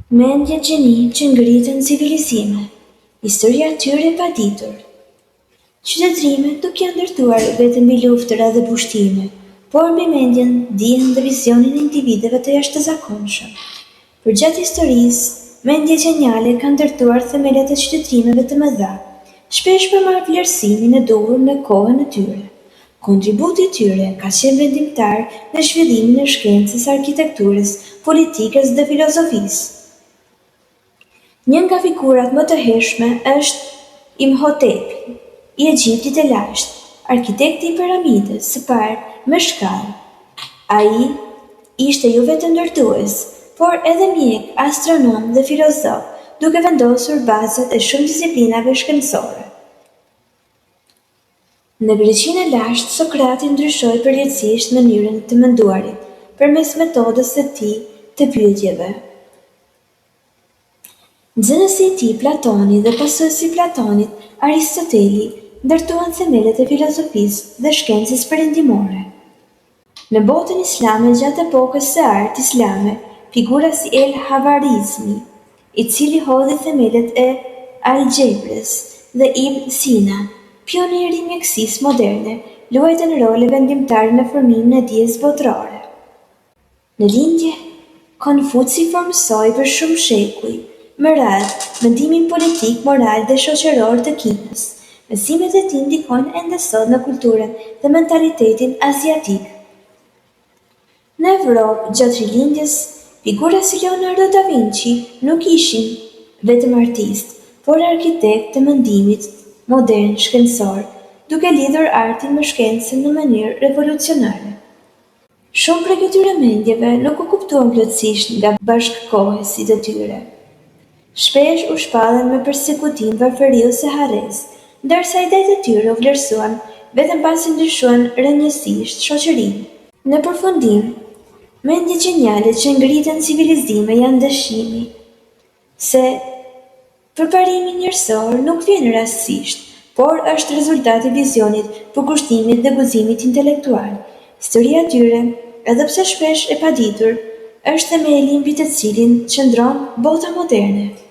Mendje gjeni që ngritën civilizime, historia e tyre e paditur. Qytetërimet nuk janë ndërtuar vetëm mbi luftëra dhe pushtime, por mbi mendjen, dijen dhe vizionin e individëve të jashtëzakonshëm. Përgjatë historisë, mendje gjeniale kanë ndërtuar themelet e qytetërimeve të mëdha, shpesh pa marrë vlerësimin e duhur në kohën e tyre. Kontributi i tyre ka qenë vendimtar në zhvillimin e shkencës, arkitekturës, politikës dhe filozofisë. Një nga figurat më të hershme është Imhotepi i Egjiptit të lashtë, arkitekti i piramidës së parë me shkallë. Ai ishte jo vetëm ndërtues, por edhe mjek, astronom dhe filozof, duke vendosur bazat e shumë disiplinave shkencore. Në Greqinë e lashtë, Sokrati ndryshoi përjetësisht mënyrën e të menduarit përmes metodës së tij të pyetjeve. Nxënësi i tij, Platoni dhe pasuesi i Platonit, Aristoteli, ndërtuan themelet e filozofisë dhe shkencës perëndimore. Në botën islame gjatë epokës së artë islame, figura si El Havarizmi, i cili hodhi themelet e algjebrës, dhe Ibn Sina, pioneri i mjekësisë moderne, luajtën role vendimtare në formimin e dijes botërore. Në Lindje, Konfuci formësoi për shumë shekuj me radhë mendimin politik, moral dhe shoqëror të Kinës. Mësimet e tij ndikojnë ende sot në kulturën dhe mentalitetin aziatik. Në Evropë, gjatë Rilindjes, figura si Leonardo da Vinci nuk ishin vetëm artistë, por arkitektë të mendimit modern shkencor, duke lidhur artin me shkencën në mënyrë revolucionare. Shumë prej këtyre mendjeve nuk u kuptuan plotësisht nga bashkëkohësit e tyre. Shpesh u shpallën me persekutim, varfëri ose harresë, ndërsa idetë e tyre u vlerësuan vetëm pasi ndryshuan rrënjësisht shoqërinë. Në përfundim, mendjet gjeniale që ngritën civilizime janë dëshmi se Përparimi njerëzor nuk vjen rastësisht, por është rezultat i vizionit, përkushtimit dhe guximit intelektual. Historia e tyre, edhe pse shpesh e paditur, është themeli mbi të cilin qëndron bota moderne.